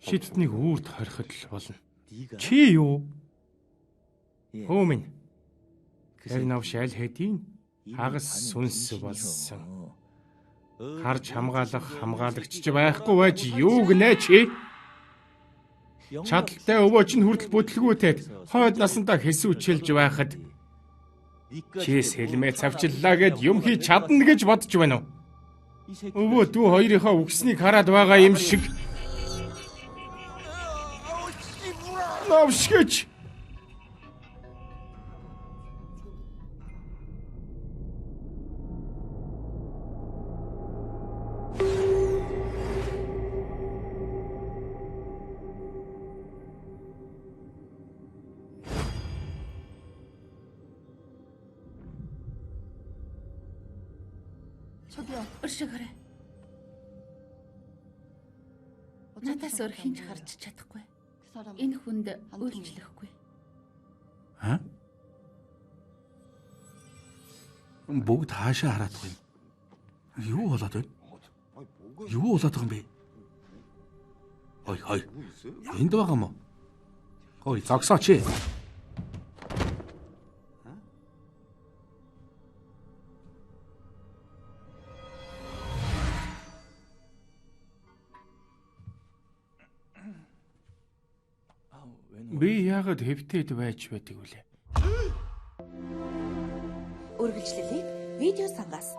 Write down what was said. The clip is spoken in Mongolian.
Чи тэднийг үрд хориход л болно. Чи юу? Хөө минь. Тэр навш аль хэдийн хагас сүнс болсон. Харж хамгаалах хамгаалагч ч байхгүй байж юу гинэ чи? Чадaltaй өвөө чинь хүртэл бүтлгүүтээд хойд насандаа хэсүүчилж байхад чи сэлмээ цавчлаа гэд юм хийж чадна гэж бодож байна уу? Өвөө дүү хоёрынхоо үгснийг хараад байгаа юм шиг. Новшгэж. Уршигаарай. Надаас өөр хэн ч харж чадахгүй. Энэ хүнд үйлчлэхгүй. Аа? Бүгд хаашаа хараад байгаа юм? Юу болоод байна? Юу болоод байгаа юм бэ? Хой хой. Энд байгаа юм уу? Хой зогсооч. Би яагаад хэвтээд байж байдаг вүлээ? Үргэлжлэлийг видео сангаас